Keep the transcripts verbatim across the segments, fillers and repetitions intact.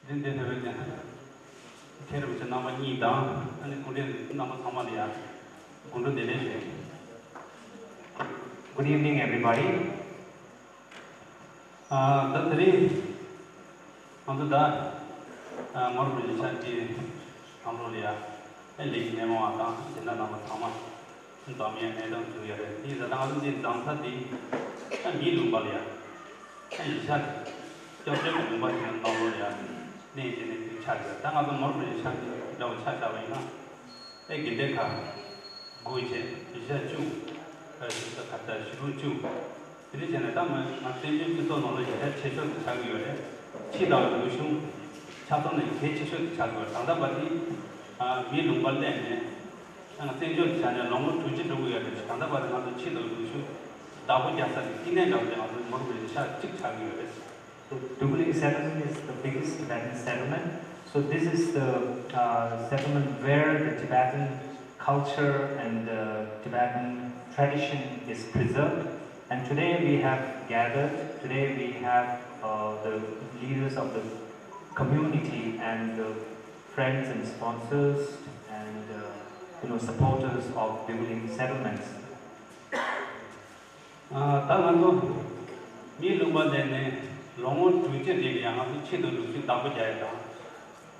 འཛིན་གྲྭའི་ཕེབས་པའི་མཁན་རིན་པོ་ཆེ་རྣམ་པ་གཉིས་དང་ཨ་ནི་སྐུ་མགྲོན་རྣམ་པ་ཚང་མ་ལ་ཡང་དགོང་དྲོ་བདེ་ལེགས་ཞུ། Good evening, everybody. ཨ་ད་དེ་རིང་ང་ཚོ་ད་ཨ་མོར་བུ་ཡིན་ཤག་གི་ཁང་ལོ་ལ་ཡ་ཨེ་ལིག་མི་མང་བ་དང་སྦྱིན་བདག་རྣམ་པ་ཚང་མ་འཛོམས་ཡས་གནས་སྟངས་བྱུང་ཡོད་རེད། དེ་ཡིན་ཙང་ད་ང་ཚོ་འདི་འཛོམས་ས་འདི་ཨ་མིའི་ལུང་པ་ལ་ཡ་ཨ་ཡིན་ཤག་སྐྱབས་བཅོལ་གྱི་ལུང་པ་ཞིག་ནང་ལོ་ལ་ཡ་གནས་བྱས་ནས་དེ་ཆགས་ཡོད། ད་ང་ཚོ་མོར་བུ་ཡིན་ཤག་གི་འདྲ་བོ་ཆ་བཞག་པ་ཡིན་ན། ཨེ་དགེ་ལྡན་ཁ་དགུ་བྱས་གཞིས་ཆགས་བཅུ། ཨེ་གཞིས་ཆགས་ཁ་བརྡ་གཞིས་ལུང་བཅུ། དེ་འདྲ་བྱས་ནས་ད་ང་ང་བཙན་བྱོལ་སྤྱི་ཚོགས་ནང་ལ་གཞིས་ཆགས་ཆེ་ཤོས་དེ་ཆགས་ཀྱི་ཡོད་རེད། ཕྱི་དང་རིག་གཞུང་ཆ་ཚང་ནས་གལ་ཆེ་ཤོས་དེ་ཆགས་ཀྱི་ཡོད་རེད། ད་ལྟ་བར་དེ་ཨ་མིའི་ལུང་པར་སླེབས་ནས་ཨ་ང་བཙན་བྱོལ་དུ་བཞག་ནས་ལོ་ངོ་དྲུག་ཅུ་འགྲོ་གི་ཡོད་རེད། ད་ལྟ་བར་ང་ཚོ་ཕྱི་དང་རིག་གཞུང་བདག་པོ་རྒྱག་ས་དེ་བསྟི་གནས་འདྲ་བོ་དེ་ང་ཚོ་མོར་བུ་གཞིས་ཆགས་གཅིག་ཆགས་ཀྱི་ཡོད་རེད། So Duguling settlement is the biggest Tibetan settlement. So this is the uh, settlement where the Tibetan culture and the Tibetan tradition is preserved. And today we have gathered, today we have uh, the leaders of the community and the friends and sponsors and uh, you know supporters of Duguling settlements. ད་ང་ཚོ་མིའི་ལུང་པ་ནས་ནས་ལོ་ངོ་དྲུག་ཅུ་རིང་ལ་ཡང་ང་ཚོ་ཆེད་དུ་ལུགས་ཤིག་བདག་པོ་རྒྱག་ཡ་དང་།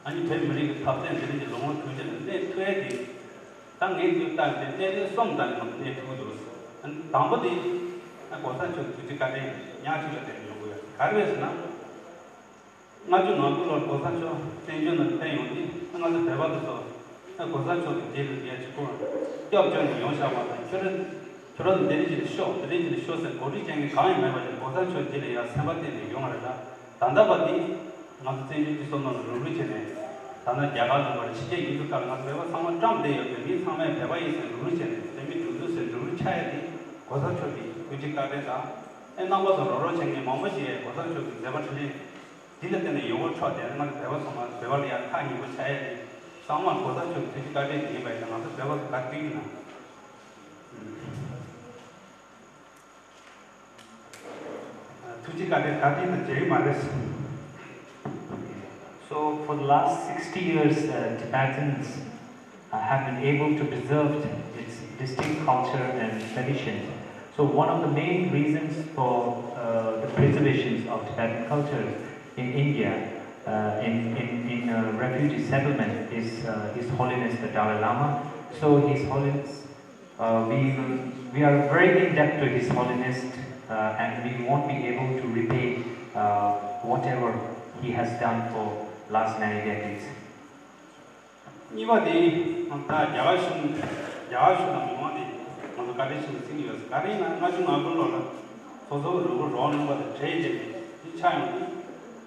ཨ་ནི་བོད་མི་རིགས་ཀྱི་འཐབ་རྩོད་འདི་རིགས་ཀྱི་ལོ་ངོ་དྲུག་ཅུ་ལ་གནས་ཐུབ་ཡ་དེ། ད་ངས་འདིར་བལྟས་ཏེ་གནད་དོན་གསུམ་ལ་ང་ཚོ་གནས་ཐུབ་ཀྱི་འདུག་དང་པོ་དེ་ཨ་གོང་ས་མཆོག་གི་ཐུགས་རྗེ་བཀའ་དྲིན་ཉག་གཅིག་ལ་བརྟེན་ཡོང་གི་ཡོད། ག་རེ་རེད་ཟེར་ན། ལྔ་བཅུ་ང་དགུ་ལོར་གོང་ས་མཆོག་བཙན་བྱོལ་ནང་ཕེབས་ཡོང་དུས་ང་ཚོ་བོད་པ་དེ་ཚོ་ཨ་གོང་ས་མཆོག་གི་མདུན་ལ་ཡར་ཅིག་སྐོར་སྐྱབས་བཅོལ་ནས་ཡོང་བཞག་པ་དང་། ཁྱོད་རང་ཁྱོད་རང་ཚོ་དེ་རིང་ཅིག་ལ་ཤོག་དེ་རིང་ཅིག་ལ་ཤོག་ཟེར་གོ་སྒྲིག་ཅན་གྱི་གང་ཡང་མེད་པ་ཅིག་གོང་ས་མཆོག་མདུན་ལ་ཡར་སེམས་པ་གཏད་ནས་ཡོང་བ་རེད། ད་ད་ལྟ་བར་དེ་ང་ཚོ་བཙན་བྱོལ་སྤྱི་ཚོགས་ནང་ལ་རུབ་རུབ་བྱས་ནས་ད་ནང་རྒྱ་གར་ལུང་པར་ཕྱི་རྒྱལ་ཡུལ་གྲུ་ཁག་ལ་ང་ཚོ་བོད་པ་ཚང་མ་བཀྲམ་བསྡད་ཡོད་པས། མི་ཚང་མས་བོད་པ་ཡིན་ཟེར་རུབ་རུབ་བྱས་ནས་བོད་མི་གདུང་རྒྱུད་ཟེར་རུབ་རུབ་ཆགས་ཡ་དེ་གོང་ས་མཆོག་གི་ཐུགས་རྗེ་བཀའ་དྲིན་དང་། ཨེ་རྣམ་པ་ཚོ་རོགས་རོགས་བྱེད་མཁན་མང་པོ་ཞིག་གིས་གོང་ས་མཆོག་གི་མཛད་པ་འཕྲིན་ལས་འདི་ལ་བརྟེན་ནས་ཡོང་བ་འཕྲོག་དེ་ང་ཚོ་བོད་པ་ཚང་མ་བོད་པ་ལ་ཡང་ཐག་ཉེ་པོ་ཆགས་ཡས་དེ་ཚང་མར་གོང་ས་མཆོག་གི་ཐུགས་རྗེ་བཀའ་དྲིན་དེ་ཡིན་པ་ཡིན་ན། ང་ཚོ་བོད་པ་ཚོ་ག་དུས་ཡིན་ན་ཐུགས་རྗེ་བཀའ་དྲིན་ད་དེ་ཡིན་ན་བརྗེད་ཀྱི་མ་རེད། So for the last sixty years, uh, Tibetans uh, have been able to preserve its distinct culture and traditions. So one of the main reasons for uh, the preservation of Tibetan culture in India, uh, in, in, in a refugee settlement, is uh, His Holiness the Dalai Lama. So His Holiness, uh, we, will- we are very indebted to His Holiness, uh, and we won't be able to repay uh, whatever he has done for last many decades. གཉིས་པ་དེ་ད་རྒྱ་གར་གཞུང་རྒྱ་གར་གཞུང་དང་མི་མང་དེ་ང་ཚོ་བཀའ་དྲིན་ཆེན་པོ་བརྩི་གི་ཡོད། ག་རེ་ཡིན་ན་ལྔ་བཅུ་ང་དགུ་ལོ་ལ་སོ་སོ་གི་ལུས་པོ་རོགས་གནང་པ་དང་བྲལ་བྱས་ནས་དེ་ཆགས་ཡོང་དུས།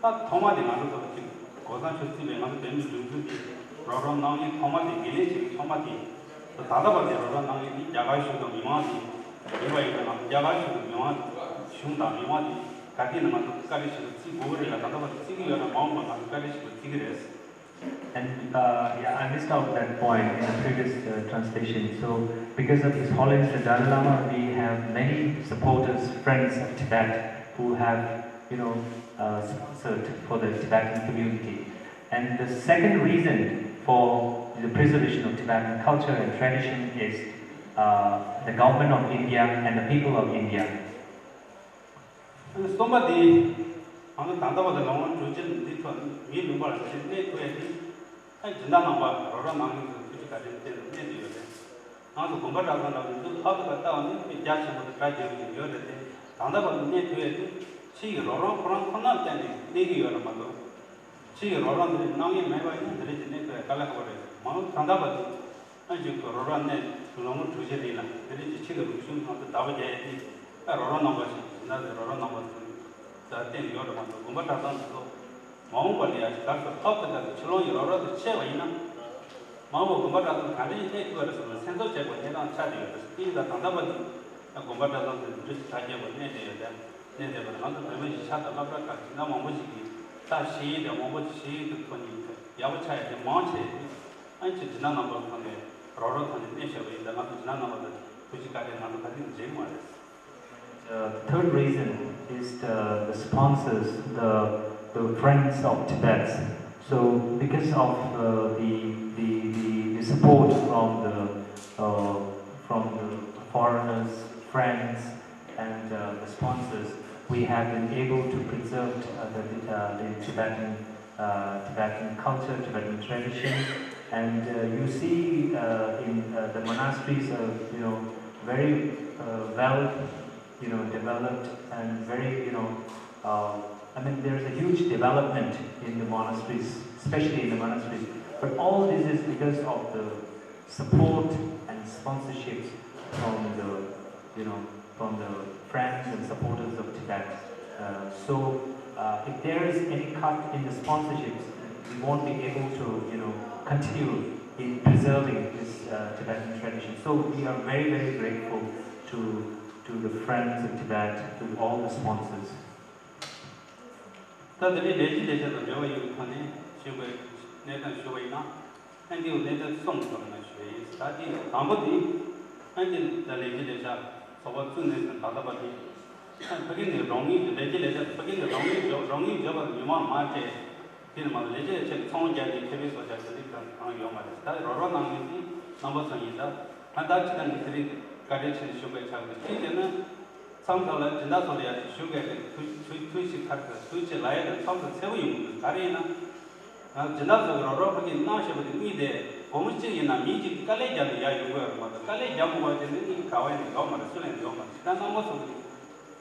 ད་ཐོག་མ་དེ་ང་ཚོ་ཚོ་ཅིག་གོང་ས་མཆོག་བརྩིས་པའི་ང་ཚོ་བོད་མི་སྒྲིག་འཛུགས་དེ་རོགས་རམ་གནང་མཁན་ཐོག་མ་དེ་འགན་ལེན་བྱེད་མཁན་ཐོག་མ་དེ་ད་ད་ལྟ་བར་དེ་རོགས་རམ་གནང་མཁན་དེ་རྒྱ་གར་གཞུང་དང་མི་མང་དེ་ཡིན་པ་ཡིན་ན། ང་ཚོ་རྒྱ་གར་གཞུང་དང་མི་མང་གཞུང་དང་མི་མང་དེ་ག་དུས་ནས་ང་ཚོ་བཀའ་དྲིན་ཆེན་པོ་བརྩི་དགོས་ཀྱི་རེད་ལ། ད་ལྟ་བར་བརྩི་གི་ཡོད་ན་མ་འོངས་པ་ང་ཚོ་བཀའ་དྲིན་ཆེན་པོ་བརྩི་གི་རེད། And uh, yeah, I missed out that point in the previous uh, translation. So, because of His Holiness the Dalai Lama, we have many supporters, friends of Tibet who have, you know, uh, sponsored for the Tibetan community. And the second reason for the preservation of Tibetan culture and tradition is uh, the government of India and the people of India. གསུམ་པ་དེ། ང་ཚོ་ད་ལྟ་བར་དུ་ལོ་ངོ་དྲུག་ཅུ་འདི་ཐོག་མིའི་ལུང་པ་ལ་གནས་ཐུབ་ཡ་དེ། ཨ་སྦྱིན་བདག་རྣམ་པ་རོགས་རམ་གནང་མཁན་ཚོའི་ཐུགས་རྗེ་བཀའ་དྲིན་བརྟེན་ནས་གནས་ཐུབ་ཡོད་རེད། ང་ཚོ་དགོན་པ་གྲྭ་ཚང་འདྲ་བོ་འདི་ལྷག་ཏུ་ཁ་བལྟ་བ་ནི་དཔེ་རྒྱ་ཆེན་པོ་དང་གྲ་རྒྱས་པོ་ཞིག་ཡོད་རེད་དེ། ད་ལྟ་བར་དུ་གནས་ཐུབ་ཡ་དེ་ཕྱི་ཡི་རོགས་རམ་ཁོ་རང་ཁོ་ནར་བརྟེན་ནས་གནས་ཀྱི་ཡོད་རེད་མ་གཏོགས། ཕྱི་ཡི་རོགས་རམ་དེ་རིགས་གནང་མཁན་མེད་པ་ཡིན་ན་དེ་རིགས་ཀྱི་གནས་ཐུབ་ཡ་དཀའ་ལས་ཁག་པོ་རེད། མ་འོངས་ད་ལྟ་བར་དུ་ཨ་མཇུག་ཏུ་རོགས་རམ་གནས་ལོ་ངོ་དྲུག་ཅུ་རིང་ལ་དེ་རིགས་ཀྱི་ཕྱི་ལ་རུག་གཞུང་ང་ཚོ་བདག་པོ་རྒྱག་ཡས་དེ་ཨ་རོགས་རམ་གནང་བ་ཞིག་ཡིན་ན། དེ་རོགས་རམ་གནང་བ་ཞིག་ད་བརྟེན་ཡོད་རེད་མ་གཏོགས། དགོན་པ་གྲྭ་ཚང་དེ་ཚོ་མ་འོངས་པ་ལ་ཡ་ཞིག་ག་ཚོད་ལྷག་ཏུ་ལྷག་ཏུ་ཕྱི་ལོགས་ཡི་རོགས་རམ་དེ་ཆད་པ་ཡིན་ན། མ་འོངས་པ་དགོན་པ་གྲྭ་ཚང་ག་འདྲ་ཞིག་གནས་ཐུབ་པ་རེད་ཟེར་ན་སེམས་ཚོར་བྱེད་དགོས་གནས་སྟངས་ཆགས་བསྡད་ཡོད་རེད། དེ་ཡིན་ཙང་ད་ལྟ་བར་དུ་ཨ་དགོན་པ་གྲྭ་ཚང་དེ་འདི་འདྲ་ཞིག་དར་རྒྱས་པོ་གནས་བསྡད་ཡོད་དེ། གནས་བསྡད་པ་ལ་ང་ཚོ་བོད་མི་གཞིས་ཆགས་དང་སློབ་གྲྭ་ཁག་སྦྱིན་བདག་མང་པོ་ཞིག་གིས་ད་ཤེས་ཡོན་དེ་མང་པོ་ཞིག་ཤེས་ཡོན་གྱི་ཐོག་ནས་ཡག་པོ་ཆགས་ཡོད་དེ། མང་ཆེ་ཨ་ནི་སྦྱིན་བདག་རྣམ་པ་ཚོ་ནས་རོགས་རམ་ཐོག་ནས་གནས་བཞག་པ་ཡིན་ཙང་ང་ཚོ་སྦྱིན་བདག་རྣམ་པ་ཚོ་ཐུགས་རྗེ་བཀའ་དྲིན་ང་ཚོ་ག་དུས་ཡང་བརྗེད་ཀྱི་མ་རེད། Uh, the third reason is the, the sponsors, the, the friends of Tibet. So because of uh, the, the, the, the support from the, uh, from the foreigners, friends, and uh, the sponsors, we have been able to preserve uh, the, uh, the Tibetan, uh, Tibetan culture, Tibetan tradition. And uh, you see uh, in uh, the monasteries are, you know, very uh, well, you know, developed and very, you know, uh, I mean, there's a huge development in the monasteries, especially in the monasteries. But all this is because of the support and sponsorships from the, you know, from the friends and supporters of Tibet. Uh, so uh, if there is any cut in the sponsorships, we won't be able to, you know, continue in preserving this uh, Tibetan tradition. So we are very, very grateful to, to the friends of Tibet, to all the sponsors. ད་དེ་རིང་ལས་ཀྱི་ལས་བྱ་དང་འབྲེལ་བ་ཡོད་པའི་ཐོག་ནས་ཞུས་པའི་གནས་སྟངས་ཞུ་བ་ཡིན་ན། ཨན་ཏི་ཡོ་གནས་སྟངས་གསུམ་ཐོག་ནས་ཞུ་ཡ་ཡིན། ད་ལྟའི་དང་པོ་དེ་ཨན་ཏི་ད་ལས་ཀྱི་ལས་བྱ་ཚོགས་པ་བཙུགས་ནས་ད་ལྟ་བར་དུ་ཕ་གི་ནས་རོགས་དངུལ་ལས་ཀྱི་ལས་བྱ་ཕ་གི་ནས་རོགས་དངུལ་འཇོག་རོགས་དངུལ་འཇོག་པ་ལ་མི་མང་མང་སྤྲད། དེ་ནས་མ་ལས་བྱེད་ཆེད་ཚོང་རྒྱག་ནས་ཁེ་ཕན་བཟོ་བྱ་དེ་འདྲ་གང་གང་ཡོད་མ་རེད། ད་རོགས་རོགས་གནང་མཁན་དེ་རྣམ་པ་ཚོ་ཡིན། ད་ང་ད་ཅི་ད་ནི་དེ་རིང་བཀའ་དྲིན་ཆེ་ཞུ་དགོས་ཆགས་འདུག་ཅི་ཟེར་ན། མཚམས་ཁག་ལ་སྦྱིན་བདག་ཚོ་ལ་ཡ་ཞུ་དགོས་རེད། ཐུགས་ཐུགས་ཐུགས་ཞིབ་ཚར་ཚར་ཐུགས་ཆེ་ལ་ཡ་དང་མཚམས་ཁག་ཚ་པོ་ཡོང་གི་འདུག་ག་རེ་ཡིན་ན། ང་སྦྱིན་བདག་ཚོ་གི་རོགས་རོགས་ཕ་གིར་གནང་བཞིན་པ་དེ་དངུལ་དེ་སྒོར་མོ་གཅིག་ཡིན་ན་མི་གཅིག་གིས་དཀའ་ལས་བརྒྱབ་ནས་ཡར་ཡོང་གི་ཡོད་རེད་མ་གཏོགས་དཀའ་ལས་བརྒྱབ་མ་དགོས་དེ་ནི་དངུལ་ག་བ་ཡིན་ནའི་ཡོད་མ་རེད། སུ་ལ་ཡིན་ནའི་ཡོད་མ་རེད། ད་རྣམ་པ་ཚོ་གི་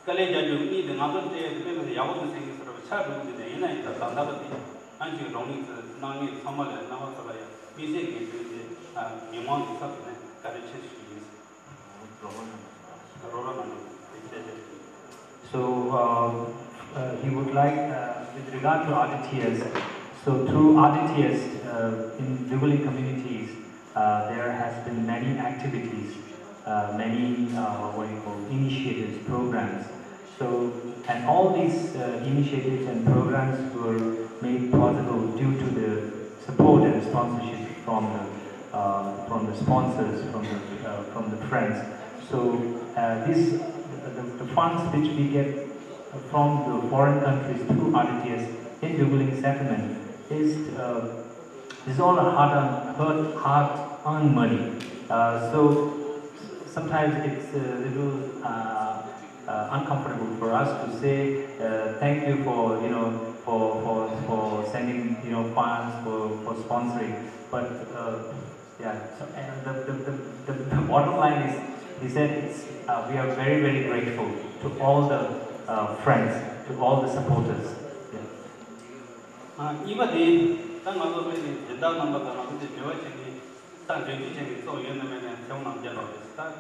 དཀའ་ལས་རྒྱག་རྒྱུ་གཉིས་དེ་ང་ཚོར་སྤྲད་ཡོད་དེ་དཔེ་མི་སྲིད་ཡག་པོ་འདུག་ཟེར་གྱི་ཟེར་བ་ཆགས་འགྲོ་གི་འདུག་ནས་ཡིན་ན་ཡིན་ད་ད་ལྟ་བ་དེ་ཨ་ཅིག་རོགས་དངུལ་ཚོ་གནང་མཁན་ཚང་མ་ལ་རྣམ་པ་ཚོ་ལ་ཡང་དམིགས་བསལ་གྱི་འདུག་དེ་མི་མང་གི་ཚབ་ཏུ་ནས་བཀའ་དྲིན་ཆེ་ཞུ་རྒྱུ་ཡིན། རོགས་རམ་གནང་། རོགས་རམ་གནང་། So uh, uh, he would like, uh, with regard to R D T S, so through R D T S uh, in Duguli communities, Uh, there has been many activities, uh, many uh, what do you call initiatives, programs. So, and all these uh, initiatives and programs were made possible due to the support and sponsorship from the uh, from the sponsors, from the uh, from the friends. So uh, this the, the funds which we get from the foreign countries through R D T S in Duguling settlement is uh, it's all hard-earned, hard, hard-earned money. Uh, so sometimes it's a little uh, uh, uncomfortable for us to say uh, thank you for you know for for for sending you know funds for for sponsoring. But uh, yeah, so and the the, the, the, the bottom line is he said it's uh, we are very very grateful to all the uh, friends, to all the supporters. Yeah. གཉིས་པ་དེ་ད་ང་ཚོ་དཔེ་ནི་སྦྱིན་བདག་རྣམ་པ་དང་ང་ཚོ་དེ་འབྲེལ་བ་བྱེད་མཁན་ད་འབྲེལ་མཐུད་བྱེད་མཁན་གཙོ་བོ་ཡོད་ན་མེད་ན་ཚེ་དབང་རྣམ་རྒྱལ་ལགས་རེད། ད་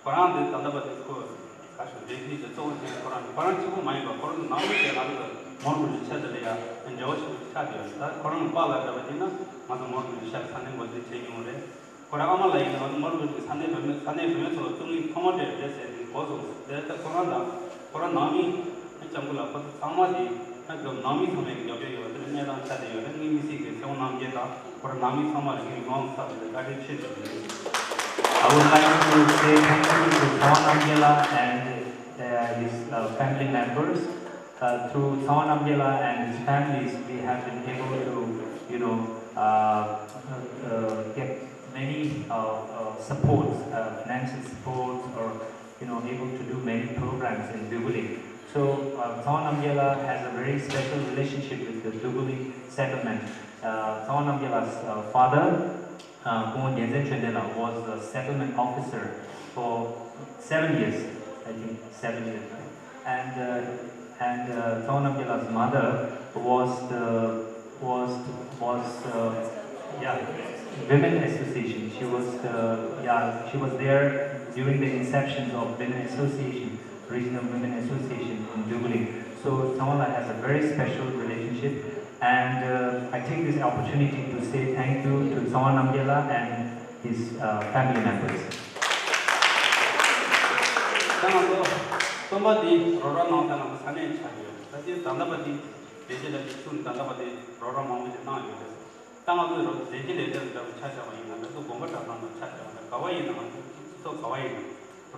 ཁོ་རང་དེ་ད་ལྟ་བར་དུ་ཁོ་ག་ཤོད་འབྲེལ་མཐུད་བྱེད་གཙོ་བོ་བྱེད་ཁོ་རང་ཁོ་རང་གཅིག་པུ་མ་ཡིན་པར་ཁོ་རང་ནང་མི་དེ་ང་ཚོ་ལ་མོར་གུ་རི་ཆེད་དུ་ལ་ཡ་འབྲེལ་བ་ཞིག་ཆགས་ཡོད་རེད། ད་ཁོ་རང་གི་པཱ་ལགས་འདྲ་བ་ཡིན་ན་ང་ཚོ་མོར་གུ་རི་ཤག་ས་གནས་འགོ་འཛིན་བྱེད་མྱོང་རེད། ཁོ་རང་ཨ་མ་ལགས་ཡིན་ན་ང་ཚོ་མོར་གུ་རི་ས་གནས་བུད་མེད་ས་གནས་བུད་མེད་ཚོ་ལ་བཙུགས་ནས་ཐོག་མ་སྤྲད་རེད་ཟེར་ནས་གོ་སོང་། དེ་ལྟར་ཁོ་རང་དང་ཁོ་རང་ནང་མི་ཨ་ལྕམ་སྐུ་ལགས་ཁོ་ཚོ་ཚང་མ་དེ་ཨ་ནང་མི་ཚང་མས་ཀྱི་ཡོད་པའི་ཡོད་དེ་གནས་སྟངས་ཆགས་བསྡད་ཡོད་རེད། ངའི་མི་སེར་གྱི་ཚེ་དབང་རྣམ་རྒྱལ་དང་ཁོ་རང་ནང་མི་ཚང་མ་ལ་ངས་ཡུལ་ལྗོངས་ས་དེ་ལ་བཀའ་དྲིན་ཆེ་ཞུ་རྒྱུ་ཡིན། I would like to say thank you to Tsawa Namgyala and uh, his uh, family members. Uh, through Tsawa Namgyala and his families, we have been able to, you know, uh, uh, get many uh, uh, supports, uh, financial supports, or you know, able to do many programs in Duguli. So uh, Tsawa Namgyala has a very special relationship with the Duguli settlement. Uh, Tsawa Namgyala's uh, father, uh, Kongwa Gyaltsen Chönten was a settlement officer for seven years, I think seven years, right? And uh, and uh, Tsawa Namgyala's mother was the was was uh, yeah, women association. She was the yeah she was there during the inception of women association, regional women association in Duguli. So Tsawa has a very special relationship, and uh, I take this opportunity to say thank you to Tsawa Namgyala and his uh, family members. ད་ང་ཚོ་རྩོམ་པ་འདི་རོགས་རམ་གནང་སྟངས་ང་ཚོ་ས་གནས་ཆགས་ཡོད། ད་ལྟའི་ད་ལྟ་བར་དེ་ལས་བྱེད་ལས་བྱེད་ཚུན་ད་ལྟ་བར་དེ་རོགས་རམ་མང་པོ་ཞིག་གནང་ཡོད་རེད། ད་ང་ཚོའི་རོགས་ལས་བྱེད་ལས་བྱེད་ལ་ཆ་བཞག་པ་ཡིན་ན་ང་ཚོ་དགོན་པ་གྲྭ་ཚང་ནང་ཆ་བཞག་པ་ན་ག་བ་ཡིན་ན་ང་ཚོ་སྤྱི་ཚོགས་ག་བ་ཡིན་ན་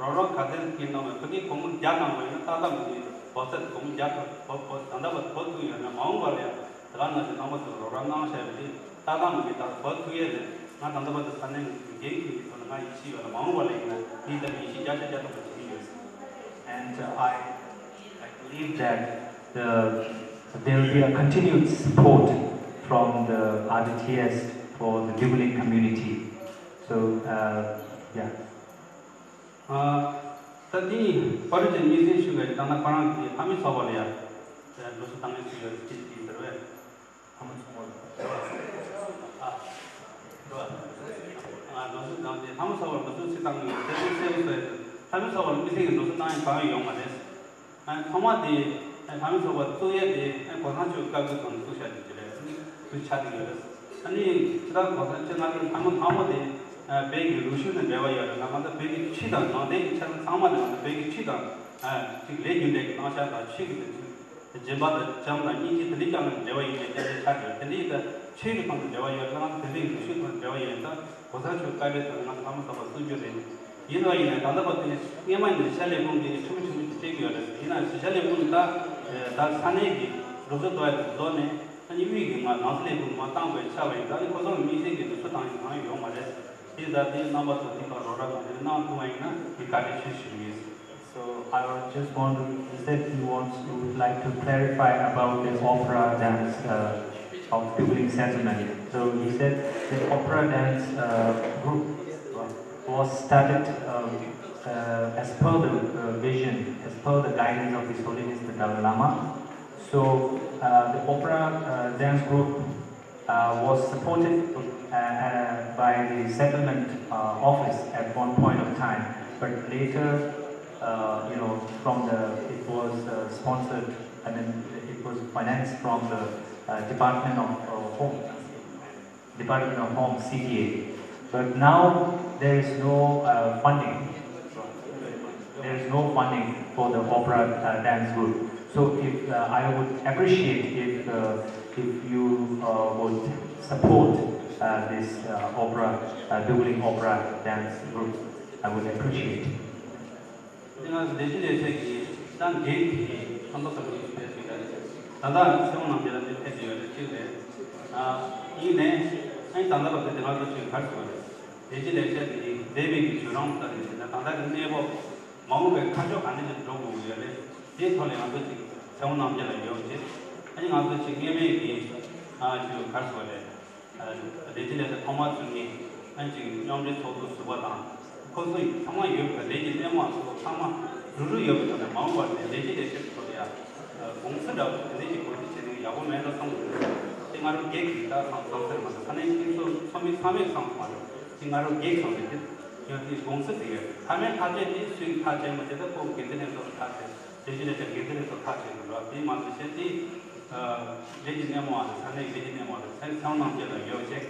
རོགས་རམ་ག་ཚད་ཀྱི་གནང་བའི་ཕ་གིའི་སྒོར་མོ་བརྒྱ་གནང་བ་ཡིན་ན་ཏག་ཏག་མི་འདུག་བོ་ཚད་སྒོར་མོ་བརྒྱ་ཐོབ་བོ་བོ་ད་ལྟ་བར་བོ་ཐུག་ཡོད་ན་མ་འོངས་པ་ལ་ཡང་ད་ ལ་ནང་བཞིན་རྣམ་པ་ཚོས་རོགས་རམ་གནང་བཞག་པ་དེ་ལྟ་སྟངས་མི་འདྲ་བ་ཐུག་ཡས་རེད། ང་ད་ལྟ་བར་དུ་ས་གནས་འགན་འཁྱེར་གྱི་ཐོག་ནས་ང་ཡིད་ཆེས་ཡོད་ལ། མ་འོངས་པ་ལ་ཡིན་ན་དེའི་ཐད་ཡིད་ཆེས་བརྒྱ་ཆ་བརྒྱ་ཐོབ་པ་བྱེད་ཀྱི་ཡོད། And uh, I, I believe that the, there will be a continued support from the R D T S for the Dublin community. So, uh, yeah. ད་དེ་པར་ཅན་མི་སེར་ཞུ་བའི་ད་ན་ཁོ་རང་གི་ཕ་མི་ཚོགས་པ་ལ་ཡ་འགྲོ་སོང་བཏང་ཡས་ཞུ་བའི་སྐད་ཅིག་ཡིན་ཟེར་བས། ཕ་མི་ཚོགས་པ་ལ། ཨ། འགྲོ་བ། ཨ། འགྲོ་སོང་བཏང་སྟེ་ཕ་མི་ཚོགས་པར་འགྲོ་སོང་ཅིག་བཏང་ཡོད་དེ་ཚོ་གསལ་པོ་བཟོས་ཡོད། ཕ་མི་ཚོགས་པ་ལ་མི་སེར་གྱི་འགྲོ་སོང་བཏང་ཡས་གང་ཡང་ཡོད་མ་རེད། ཨ། ཐོག་མ་དེ་ཨ་ཕ་མི་ཚོགས་པ་བཙུགས་ཡས་དེ་ཨ་གོང་ས་མཆོག་བཀའ་བཀོད་ཐོག་ནས་བཙུགས་བཞག་ཡོད་ཀྱི་རེད། ཨ་ནི་བཙུགས་ཆགས་ཀྱི་ཡོད་རེད། ཨ་ནི་ཇི་ལྟར་གོང་ས་མཆོག་ང་ཚོའི་ལྷ་མོ་ལྷ་མོ་དེ་ཨ་བོད་ཀྱི་ལུགས་ཤུལ་དང་འབྲེལ་བ་ཡོད་རེད་ལ། ང་ཚོ་བོད་ཀྱི་ཆོས་དང་ནང་བསྟན་གྱི་ཆ་ཚང་མ་ལ་ང་ཚོ་བོད་ཀྱི་ཆོས་དང་ཨ་ཅིག་ལས་རྒྱུ་འབྲས་ཀྱི་བླང་བྱ་དང་ཆོས་ཀྱི་སྦྱིན་པ་དང་བྱམས་དང་སྙིང་རྗེ་དེ་འདྲའི་རྐྱང་ལ་འབྲེལ་བ་ཡོད་པའི་རྟེན་འབྲེལ་ཆགས་ཡོད། དེ་འདྲའི་ཡིན་ཙང་ཆོས་ཀྱི་ཐོག་ནས་འབྲེལ་བ་ཡོད་ཙང་དེ་འདྲའི་ལུགས་ཤུལ་ཐོག་ནས་འབྲེལ་བ་ཡོད་ཙང་གོང་ས་མཆོག་བཀའ་འཁྲོལ་ཐོག་ནས་ང་ཚོ་ལྷ་མོ་ཚོགས་པ་བཙུགས་རྒྱུ་རེད། ཡིན་རུང་ཡིན་ནའི་ད་ལྟ་བར་དུ་སྔས་མ་ནས་ཤར་ལས་ཁུངས་ཀྱི་ཁྲིམས་ཁྲིམས་ཀྱི་སྤྲད་ཀྱི་ཡོད་རེད། ཡིན་ནའི་ཤར་ལས་ཁུངས་ད་ད་ས་གནས་ཀྱི་རུ་ཟུར་དོ་ཡ་དེ་བཟོ་ནས་ཨ་ནི་དབུས་ཀྱི་ང་ནང་སྲིད་ལས་ཁུངས་མ་བཏང་དགོས་ཆགས་པ་ཡིན་ཙང་ཨ་ནི་ཁོ་ཚོ་ལ་དམིགས་བསལ་གྱི་ལུགས་སྲོལ་བཏང་ཡོད་གང་ཡང་ཡོད་མ་རེད། དེ་ད་དེ་རྣམ་པ་ཚོ་དེ་ག་རོགས་རམ་དང་དེ་གནང་ཐུབ་པ་ཡིན་ན་དེ་བཀའ་དྲིན་ཆེ་ཞུ་གི་ཡིན། So I was just want to, he said he wants, he would like to clarify about the opera dance uh, of Dublin settlement. So he said the opera dance uh, group was started um, uh, as per the uh, vision, as per the guidance of His Holiness the Dalai Lama. So uh, the opera uh, dance group uh, was supported uh, uh, by the settlement uh, office at one point of time, but later, uh, you know, from the it was uh, sponsored. I mean, it was financed from the uh, Department of uh, Home, Department of Home, C D A. But now there is no uh, funding. There is no funding for the opera uh, dance group. So if uh, I would appreciate if uh, if you uh, would support uh, this uh, opera, uh, Dublin opera dance group, I would appreciate. དེ་ང་ཚོ་བདེ་སྐྱིད་ལས་བྱེད་ཀྱི་ཏང་འགན་གྱི་ཁམས་པ་ཁམས་ཀྱི་སྤེལ་ཚུལ་ལ་ད་ལྟ་ཚེ་དབང་རྣམ་རྒྱལ་ལ་འདིར་ཕེབས་ཀྱི་ཡོད་རེད། གཅིག་རེད། ཨ་ཡིན་ནའི་ཨ་ནི་ད་ལྟ་བར་དུ་དེ་ང་ཚོ་ཆོས་གར་སོང་རེད། བདེ་སྐྱིད་ལས་བྱེད་དེ་ནི་འདས་པའི་གི་བྱུས་རང་ལྟར་ཡིན་ན་ད་ལྟ་གི་གནས་བབ་མ་འོངས་པའི་ཁ་ཕྱོགས་ག་འདྲ་ཞིག་འགྲོ་དགོས་ཀྱི་ཡོད་རེད། དེའི་ཐོག་ལ་ང་ཚོ་ཅིག་ཚེ་དབང་རྣམ་རྒྱལ་ལ་ཡོད་ཅེས་ཨ་ནི་ང་ཚོ་ཅིག་སྔས་མེད་ཀྱི་ཨ་ཅིག་གར་སོང་རེད། ལས་བྱེད་ལས་ཀ་ཐོག་མར་བཙུགས་ནས་ཨ་ནི་ཅིག་མཉམ་འབྲེལ་ཚོགས་འདུ་ཟུར་པ་དང་ཁོ་ཚོ་ཡི་ཚང་མ་ཡོད་པའི་ལས་ཀྱི་སྣེ་མོ་ཚོ་ཚང་མ་རུབ་རུབ་ཡོད་པའི་ཐོག་ནས་མ་འོངས་པར་ནས་ལས་བྱེད་ལས་བྱེད་ཚོ་ལ་ཡ་དགོངས་སེལ་འདྲ་བོ་དེ་འདྲ་ཅིག་གོ་སྒྲིག་བྱས་ན་ཡག་པོ་མེད་འགྲོ་བསམ་གྱི་འདུག་དེ་ང་རང་སྒེར་གྱི་ལྟ་བསམ་བསམ་ཚུལ་མ་གཏོགས་ས་གནས་ཁྱིམ་ཚང་ཚོགས་མི་ཚང་མས་བསམ་གྱི་མ་རེད། དེ་ང་རང་སྒེར་བསམ་པའི་དེ་ཡང་དེ་དགོངས་སེལ་དེ་ཡོད། མཐའ་མའི་ཐག་བཅད་དེ་སུས་ཐག་བཅད་མ་བཅད་ད་ཁོ་འགན་འཛིན་ལྷན་ཚོགས་ཐག་བཅད། དེ་བཞིན་ལས་ཀྱང་འགན་འཛིན་ལྷན་ཚོགས་ཐག་བཅད་དགོས་རེད། དེ་མ་ཟད་བྱས་ཏེ་ལས་ཀྱི་སྣེ་མོ་བ་དང་ས་གནས་ལས་ཀྱི་སྣེ་མོ་བ་དང་ས་གནས་ཚང་ནང་བཅས་ལ་ཡོད་ཅེས་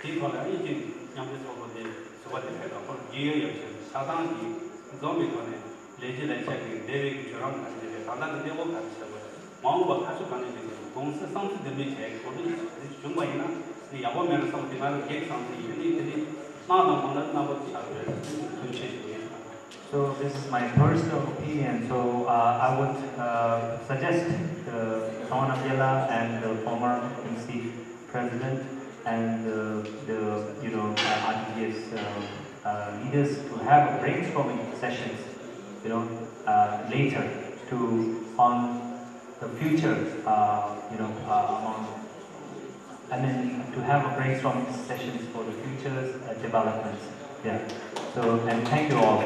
དེའི་ཐོག་ལ་ཨ་ནི་ཅིག་མཉམ་འབྲེལ་ཚོགས་པ་དེ་ཟུར་པ་དེ་ཕེབས་དང་ཁོ་ལ་རྒྱུས་ཡོད་ཡོད་ཅེས་ཆ་ཚང་གི་འཛོམས་པའི་ཐོག་ནས་ལས་བྱེད་ལས་བྱེད་ཀྱི་འབྲེལ་བའི་གི་བྱུས་རང་ག་རེ་བྱེད་དགོས། ད་ལྟ་གི་གནས་བབ་ག་རེ་བྱེད་དགོས། མ་འོངས་པ་ཁ་ཕྱོགས་ག་ནས་བྱེད་དགོས། དགོངས་སེལ་བསམ་ཚུལ་འདི་འདྲ་བྱས་གོ་སྒྲིག་བྱུང་བ་ཡིན་ན་ནི་ཡག་པོ་མེད་རུང་བསམ་དེ་ང་རང་སྒེར་བསམ་ཚུལ་ཡིན། ནི་དེ་ནི་གནང་དང་མ་གནང་རྣམ་པ་ཚོ་ཆགས་ཡོད་རེད། ཐུགས་རྗེ་ཆེ་ཞུ་ཡིན། So this is my personal opinion. So uh, I would uh, suggest the Sawan Abdullah and the former M C president and the, the you know uh, R T S uh, uh, leaders to have a brainstorming sessions, you know, uh, later to on the future, uh, you know, uh, among I mean, to have a brainstorming sessions for the future uh, developments. Yeah. So, and thank you all.